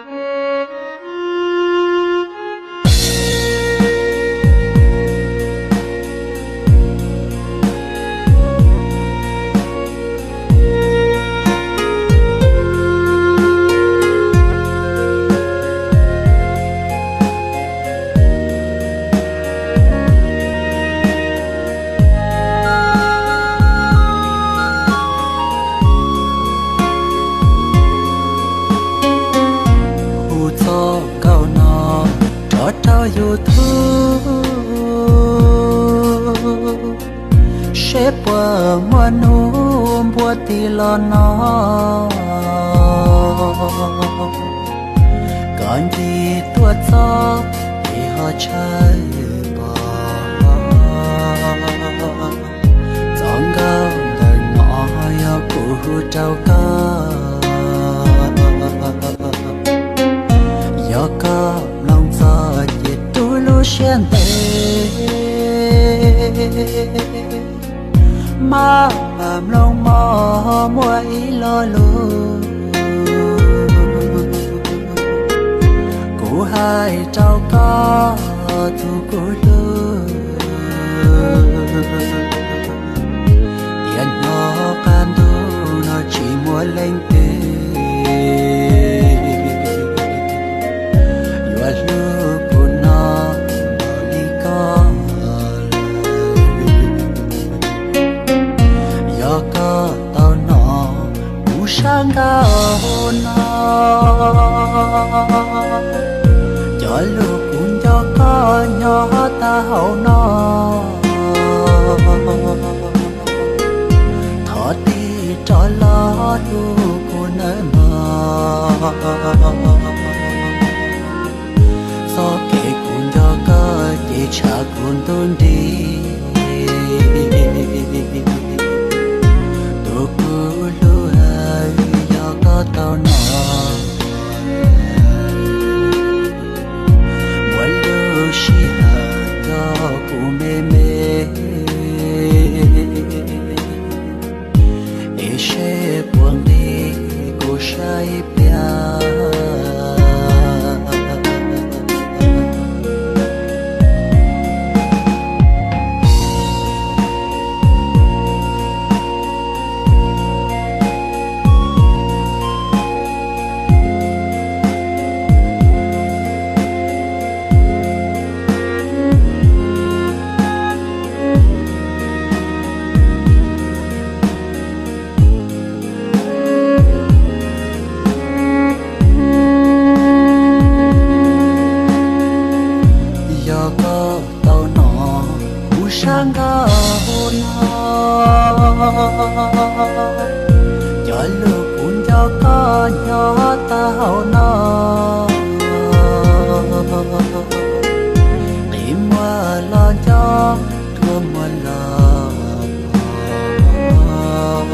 Hu txoj nkauj no rov rau YouTube, seb puas muaj hnub npuab tig los no, koj ncig tuaj txog es ho tshawb pom. Txoj nkauj ntawm no yog kuv hu rau koj. Yog koj mloog txog ces rub lub siab ntev, maj mam mloog mog muaj ib lo lus kuv hais rau koj tus kuv hlub. Tiam no qab ntuj no tsis muaj leej twg yuav hlub kuv no npaum li koj lawm. Yog koj tau hnov kuv sab nkauj no, cov lus kuv nco koj nyob tag hauv no, thov tig rov los hlub kuv nawb mog. Txoj kev kuv nco koj ces tshab kuv ntuj nrig. Tus kuv hlub, yog koj tau hnov, muaj lub sij hawm nco kuv me me, es seb puas nqis kuv saib ib pliag. Yog koj tau hnov kuv sab nkauj no, cov lus kuv nco koj nyob tag hauv no, qi muag los nco, thuam muag los pom.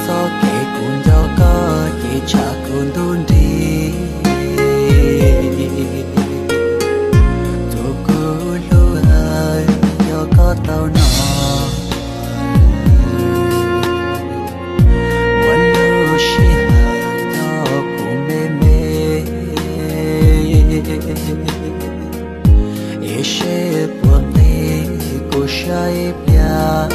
Txoj kev kuv nco koj ces tshab kuv ntuj nrig. Tus kuv hlub, yog koj tau hnov, muaj lub sij hawm nco kuv me me, es seb puas nqis kuv saib ib pliag.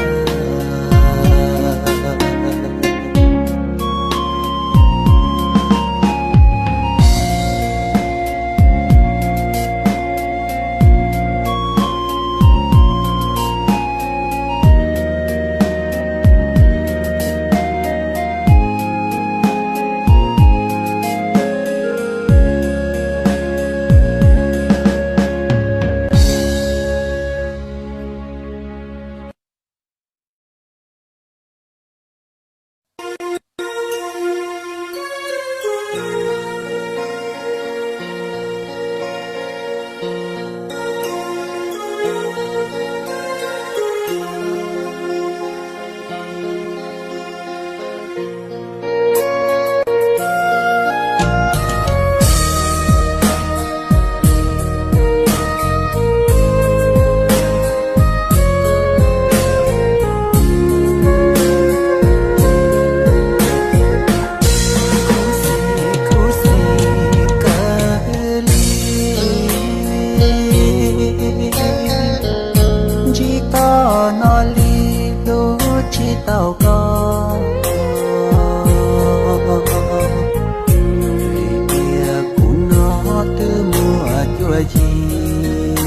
yig,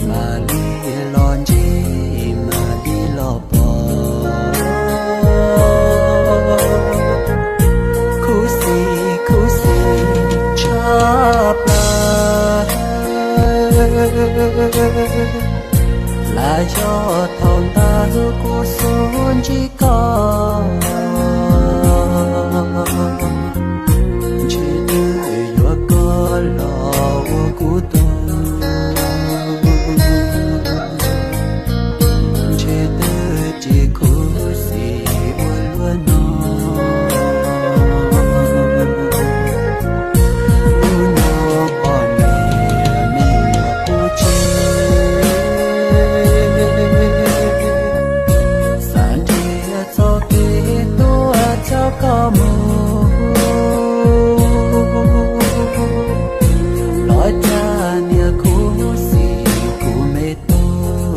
mam li los ntsib, mam li los pom. Khuv xim khuv xim tshaj plaws, lam yog thaum ntawd kuv xub ntsib koj, ntshe twb yuav koj los ua kuv tug, ntshe twb tsis khuv xim ua luaj no. Hnub no pom niam me nyuam kuv tsev, xav nrhiav txoj kev tuaj coj koj mus, los cas niam khuv xim kuv me tub,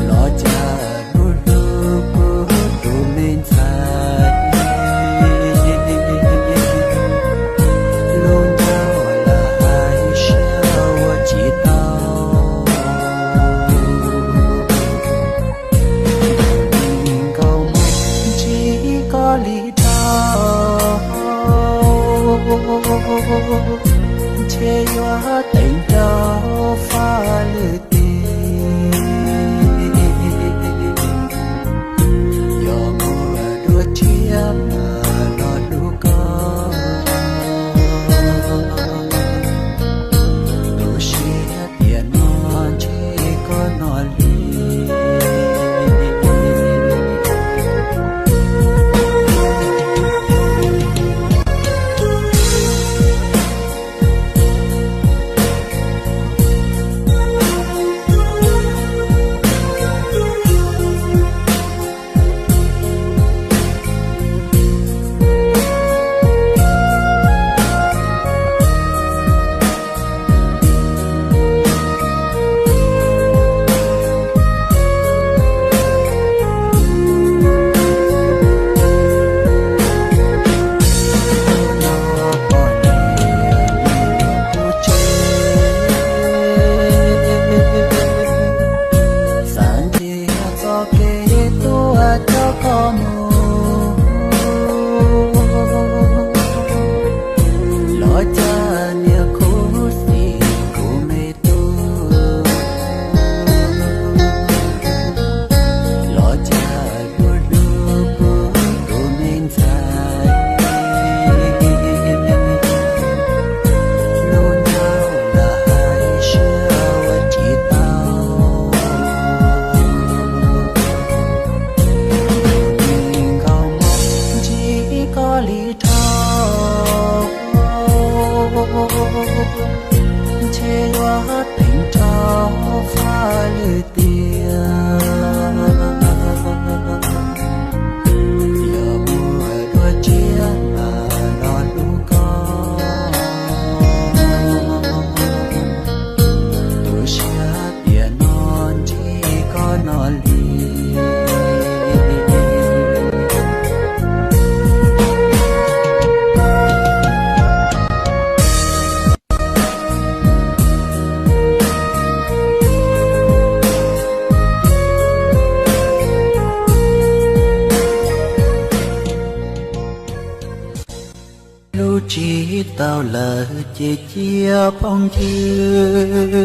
los cas hlub hlub kuv tus me ntxhais, lub nraug lam hais siab ua tsis tau, nkaus mus ntsib koj li dhau, ntshe yuav teev rau faj lwm tig, yog muaj dua tshiab mas los hlub koj, tu siab tiam no ntsib koj no li. Xav nrhiav txoj kev tuaj coj koj mus, los cas niam khuv xim kuv me tub, los cas hlub hlub kuv tus me ntxhais, lub nraug lam hais siab ua tsis tau, nkaus mus ntsib koj li dhau, ntshe yuav teev rau faj lwm tiag, yog muaj dua tshiab mas los hlub koj, tu siab tiam no ntsib koj no li. Hlub tsis tau lawm ces cia phooj ywg,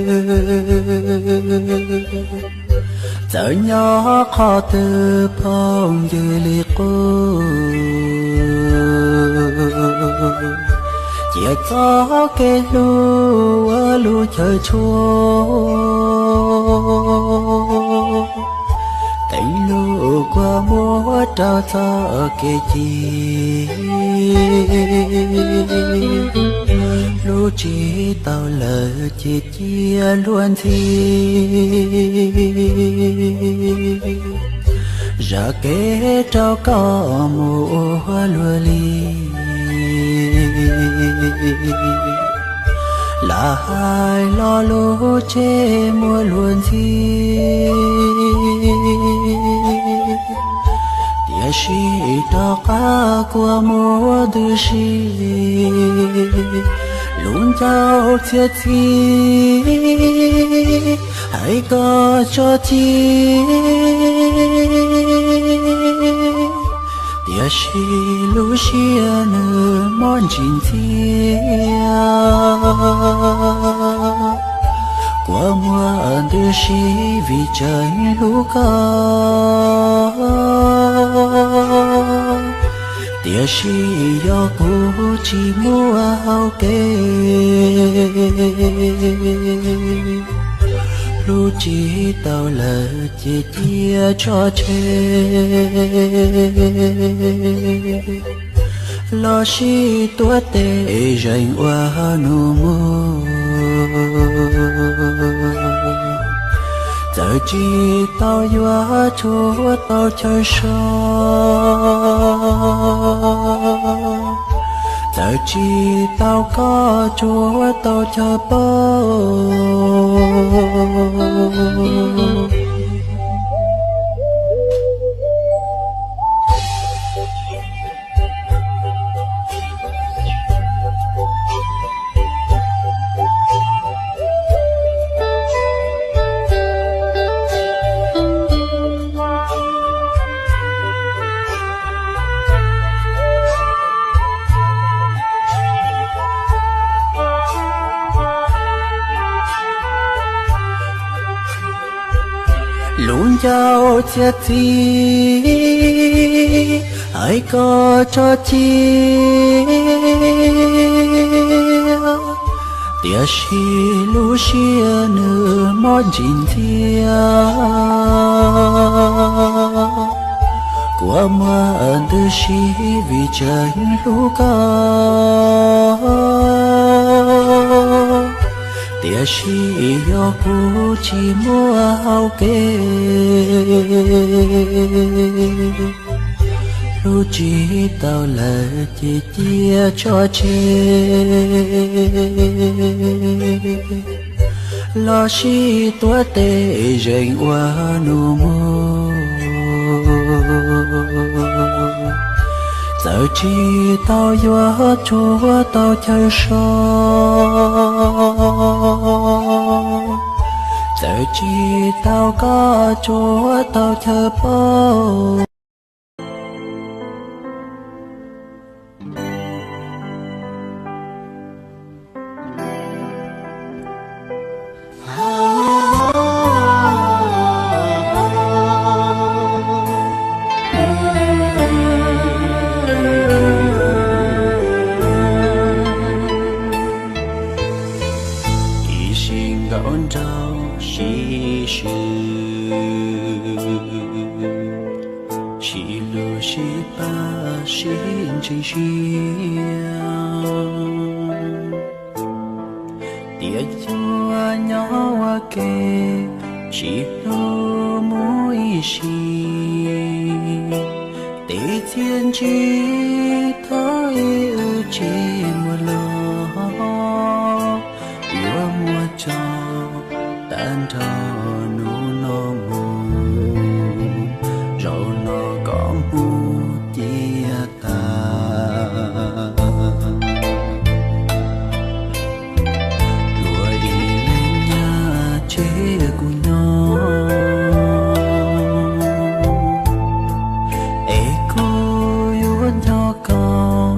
txawm nyob qhov twg phooj ywg li qub, cia txoj kev hlub ua lub chaw tshuab, teev lub kua muag rau txoj kev ci. Hlub tsis tau lawm ces cia luag ntxhi, zam kev rau koj mus ua luag li. Lam hais lo lus tseg muaj luag ntxhi, tiam Sim rov qab kua muag ntws si, lub ncauj txiav txim hais kom tso cim, tiam sis lub siab nws mob ntsis ntxiag. Kua muag ntws si vim tseem hlub koj, tiam sis yog kuv tsis muaj hau kev, hlub tsis tau lawm ces cia tso tseg, los sis tuav tes zeem ua nus muag. Txawm tsis tau yuav tshuav tau chaw so, txawm tsis tau koj tshuav tau chaw paub. Lub ncauj txiav txim hais kom tso cim, tiam sis lub siab nws mob ntsis ntxiag. Kua muag ntws si vim tseem hlub koj, tiam sis yog kuv tsis muaj hau kev, hlub tsis tau lawm ces cia tso tseg, los sis tuav tes zeem ua nus muag. Txawm tsis tau yuav tshuav tau chaw so, txawm tsis tau koj tshuav tau chaw paub. Ib sim nkaus nraug sib swm, sib hlub sib pab sib ntseeg siab, tiam sis nyob ua ke sib hlub mus ib sim, tej txiaj ntsig thaum ub wb tsis muaj los, yuav muab tso tag nrho hnub no mus, zaum no kom mus cia tas. Luag ib leeg nyob tseg kuv nyob, es kuv yuav nco koj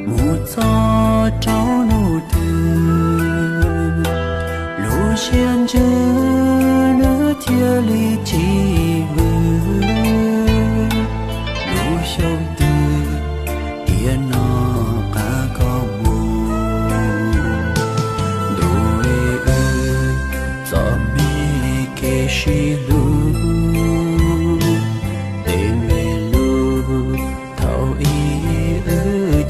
mus txog rau hnub twg. Lub siab ntsws nws thiaj li tsis vwm, lub xyoo twg tiam no qab koj mus, ntuj wb txom nyem kev sib hlub, tej me lus thaum ub wb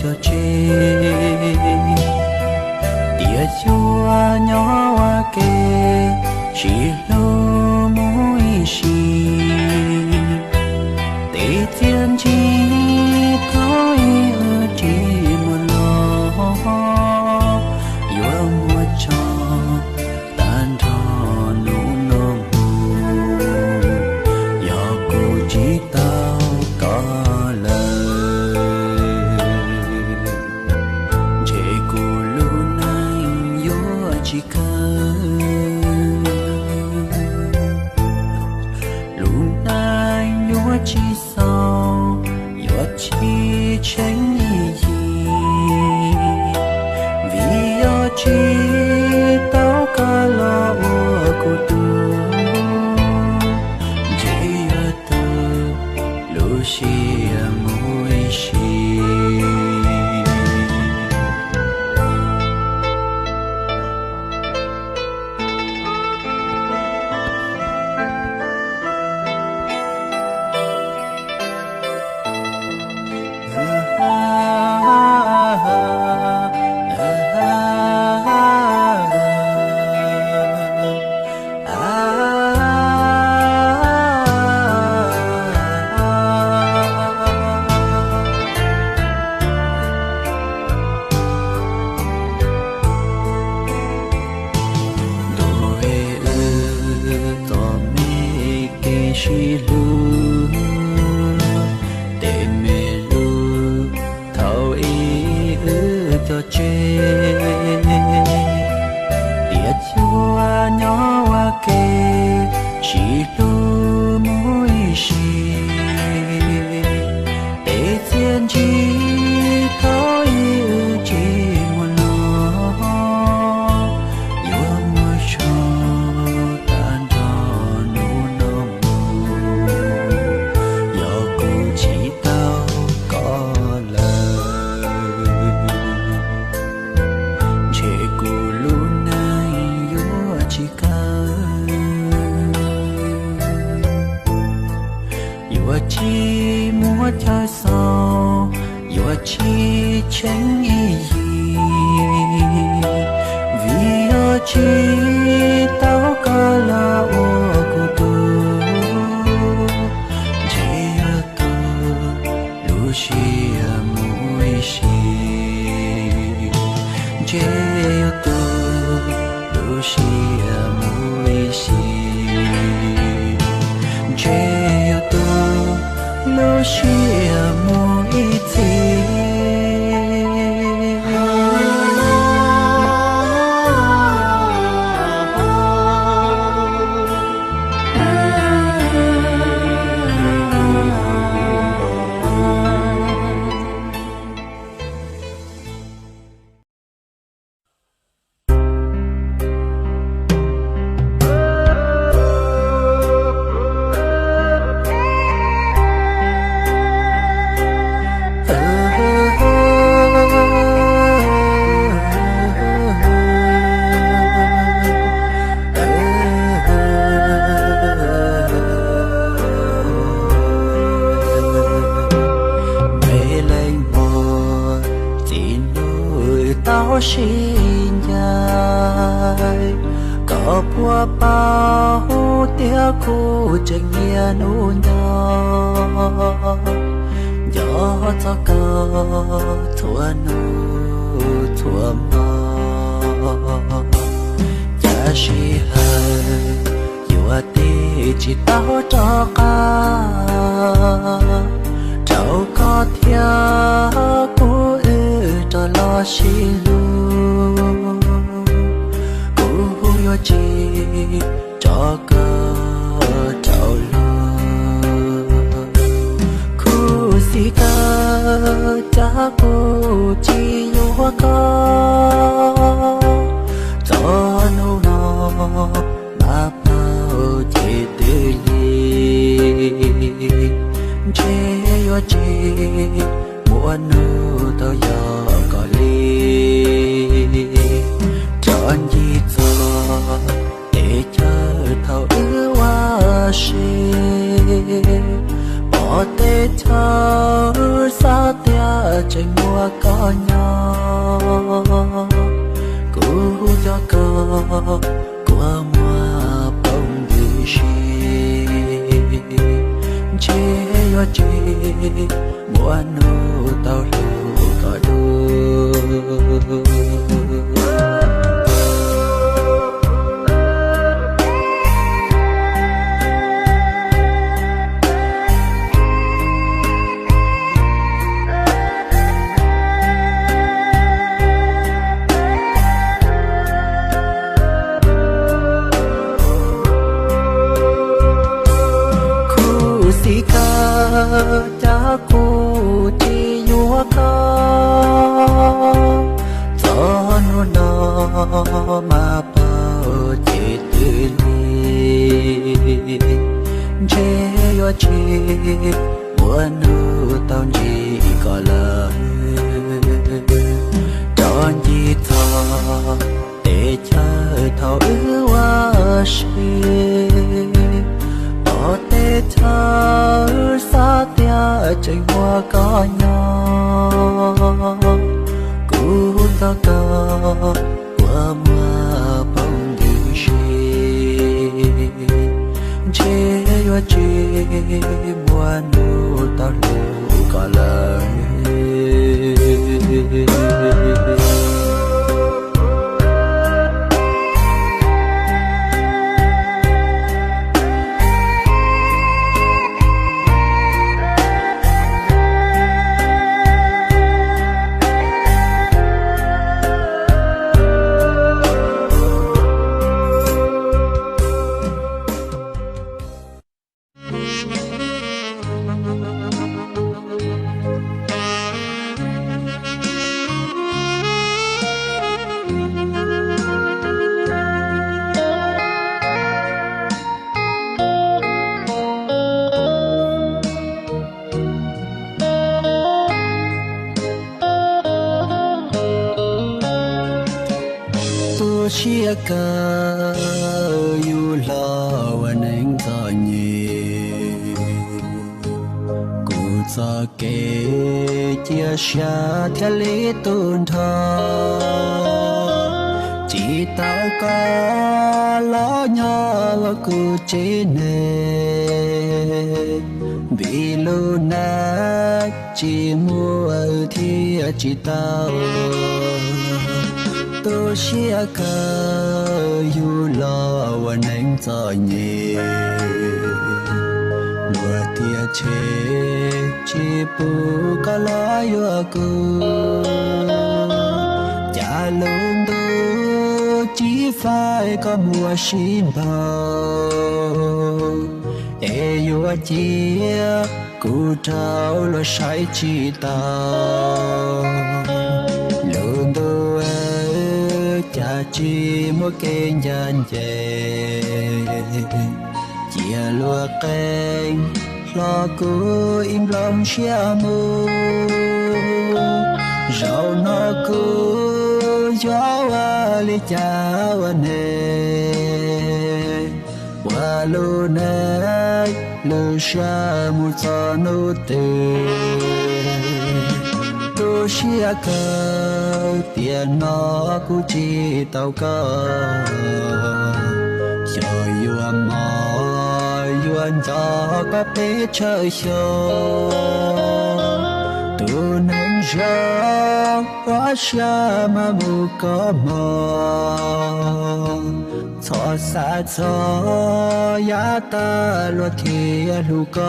cog tseg, tiam sis nyob ua ke sib hlub mus ib sim, tej txiaj ntsig thaum ub wb tsis muaj los, yuav muab tso tag nrho hnub no mus, yog kuv tsis tau koj Lub siab mus ib sim. Ntuj es wb txom nyem kev sib hlub, tes me lub thaum ub wb cog tseg, tiam sis nyob ua ke sib hlub mus ib sim. Tej txiaj ntsig thaum ub wb tsis muaj los, yuav muaj tso tag nrho hnub no mus. Yog kuv tsis tau koj lawm, ntshe kuv lub neej yuav tsis kawg. Yuav tsis muaj chaw xaus, yuav tsis tsheej ib yim, vim yog tsis tau koj los ua kuv tug, ntshe yuav tu lub siab mus ib sim, ntshe yuav tu lub siab mus ib sim, ntshe yuav tu lub siab mus ib txhis. Me leej muam, txij hnub tau sib ncaim, koj puas paub tias kuv tseem nyiam hnub nyoog, nco txog koj txhua hnub txhua hmo. Cas sij hawm yuav tij tsis tau rov qab rau koj thiab kuv wb rov los sib hlub. Kuv yuav tsis rov koj rau luag, khuv xim kawg cas kuv tsis yuav koj. Txog hnub no mas paub ces twb lig, ntshe yuav tsis muaj hnub tau yog koj li. Rov ncig txog teb chaws thaum wb ua si, pom tej chaw xav tias tseem muaj koj nyob. Kuv coj koj kua muag poob ntws si, ntshe yuav tsis muaj hnub tau hlub koj dua. Khuv xim kawg cas kuv tsis yuav koj. Txog hnub no mas paub ces twb lig, ntshe yuav tsis muaj Ua nub tau ntsib koj lawm, rov nci txog tej chaw thaum wb ua si, pom tej chaw xav tias tseem muaj koj nyob, kuv nco koj ua muag poob ntws si, ntshe yuav tsis muaj hnub tau hlub koj lawm. Tu siab kawg yus los ua neej txom nyem, kuv txoj kev cia siab thiaj li tu nrho, tsis tau koj los nyob ua kuv tsev neeg, vim lub neej tsis muaj thiaj tsis tau. Tu siab kawg yus los ua neej txom nyem, luag tias tseg tsis pub koj los yuav kuv, cas lub ntuj tsis faib koj muaj sib npaug, es yuav cia kuv rau luag saib tsis taus. Lub ntuj cas tsis muaj kev ncaj ncees, cia luag qee hlo kuv ib nplooj siab mus. Zaum no kuv yuav ua li cas ua neej, ua lub neej lwm siab mus txog hnub twg. Tu siab kawg tiam no kuv tsis tau koj, xyov yuav mos yuav nco koj pes tsawg xyoo. Tus neeg zoo ua siab mas mus koj hmo, txhob xav txog yav tag luag thiaj hlub koj.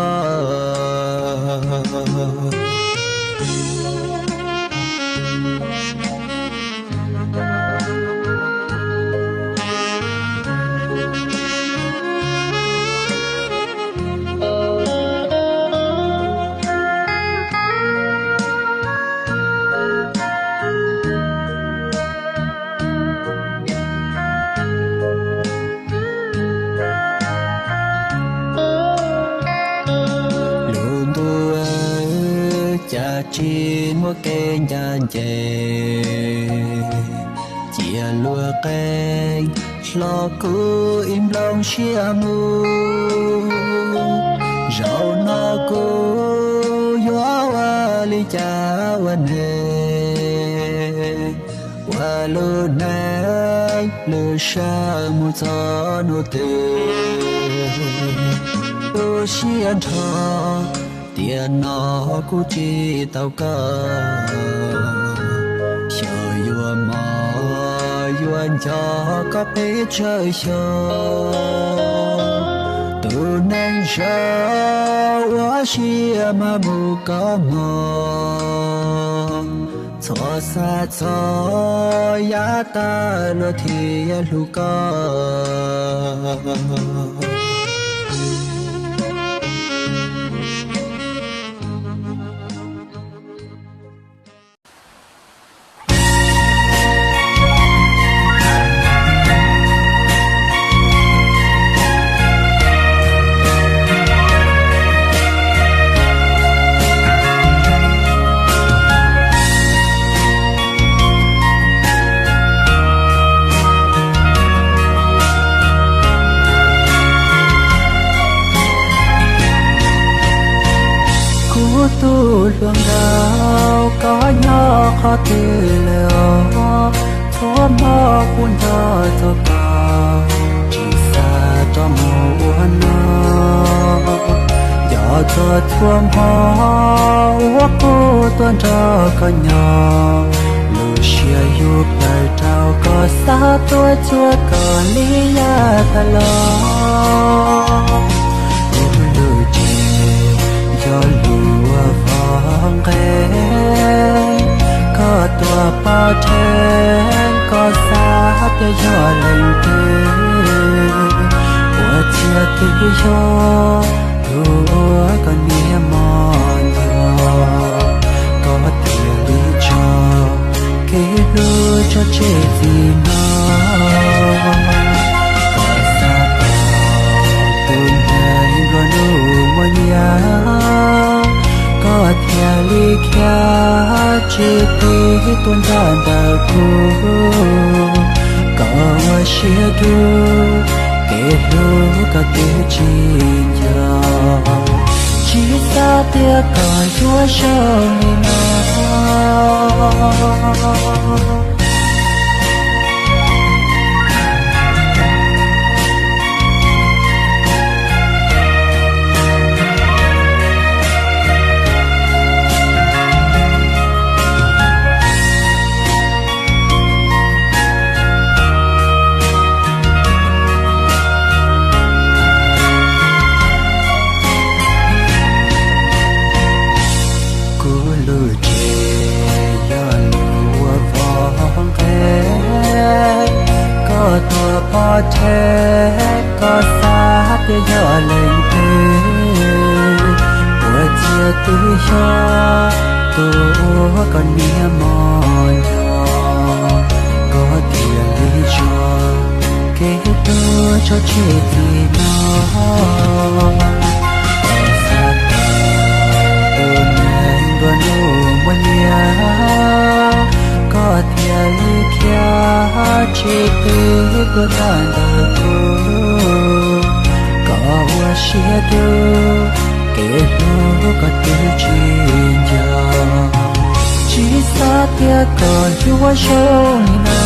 Lub ntuj cas tsis muaj kev ncaj ncees, cia luag qee hlo kuv ib nplooj siab mus. Zaum no kuv yuav ua li cas ua neej, ua lub neej lwm siab mus txog hnub twg. Tu siab nrho tiam no kuv tsis tau koj, xyov yuav mos yuav nco koj pes tsawg xyoo. Tus neeg zoo ua siab mas mus koj hmo, txhob xav txog yav tag luag thiaj hlub koj. Tus hluas nkauj, koj nyob qhov twg lawm os? Txhua hmo kuv nco txog koj, tsis xav rov mus ua no. Nco txog txhua hmo uas kuv tuaj nrog koj nyob, lub siab yuav plawv rau koj, xav tuaj cuag koj li yav tas los. Kuv lub tsev yog lub uas vov nqe, koj tuaj pov rhe, koj xav tias yog leej twg, ua ciav twb yog tus uas koj niam mos nco, koj thiaj li tso kev hlub tso tseg txij no. Koj xav tau tus neeg nplua nuj muaj nyiaj, koj thiaj li khiav tsis tig tuaj nrog ntawm kuv. Koj ua siab dub, kev hlub koj twb tsis nco, tsis xav tias koj yuav zoo li no. Kuv lub tsev yog lub uas vov nqe, koj tuaj pov rhe, koj xav tias yog leej twg, ua ciav twb yog tus uas koj niam mos nco, koj thiaj li tso kev hlub tso tseg txij no. Koj xav tau tus neeg nplua nuj muaj nyiaj, koj thiaj li khiav tsis tig tuaj nrog ntawm kuv. Koj ua siab dub, kev hlub koj twb tsis nco, tsis xav tias koj yuav zoo li no.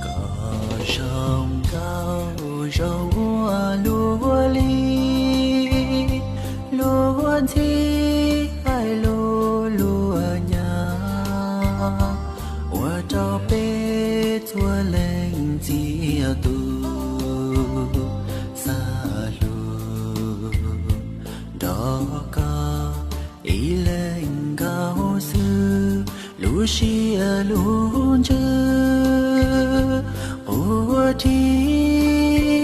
Koj zoo nkauj zoo ua luaj li, luag ntxhi hais lus luag nyav, ua rau peb txhua leej txiav tus xav hlub nrog koj ib leeg nkaus xwb. Lub siab lub ntsws quaj rhib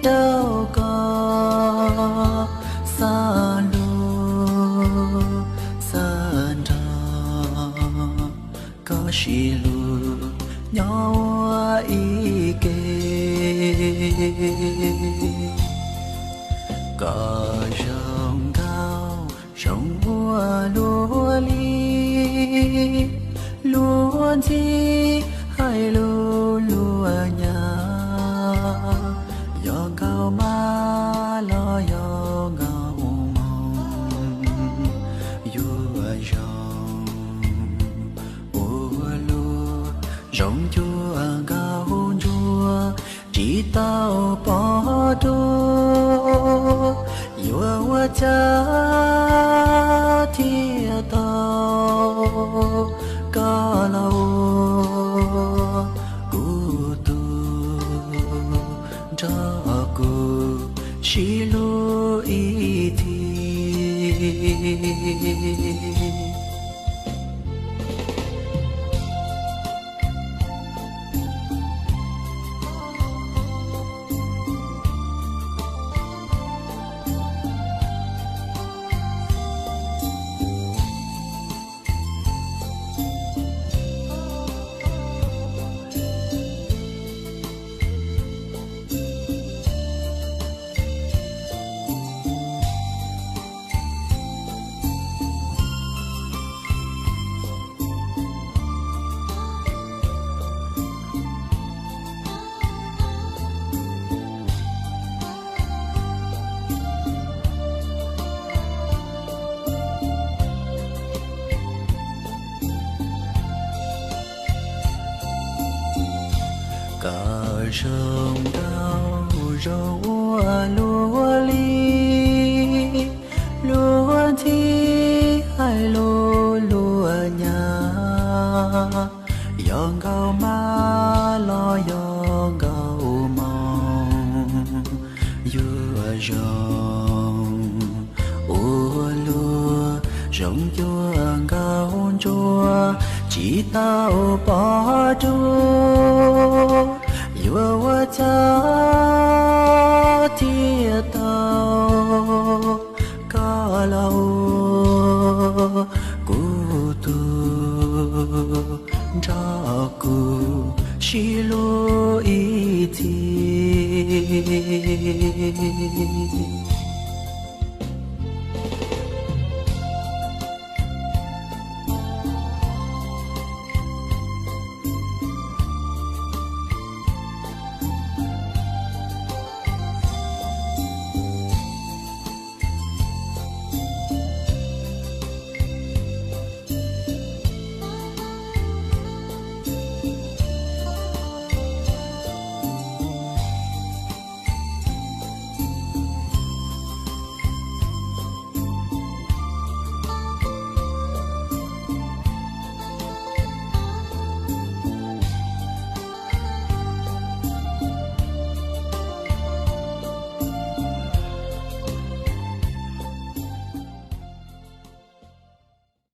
rau koj, xav hlub xav nrog koj sib hlub nyob ua ib ke. Koj zoo nkauj zoo ua luaj li, luag ntxhi hais lus luag nyav, yog nkauj mab los yog nkauj moos yuav zoo ua luaj, zoo cuag nkauj ntsuag tsis tau pom dua, yuav ua Cas thiaj tau koj los ua kuv tus, nrog kuv sib hlub ib txhis. Koj zoo nkauj zoo ua luaj li, luag ntxhi hais lus luag nyav, yog nkauj mab los yog nkauj moos, yuav zoo ua luaj zoo cuag nkauj ntsuab, tsis tau pom dua, yuav ua cas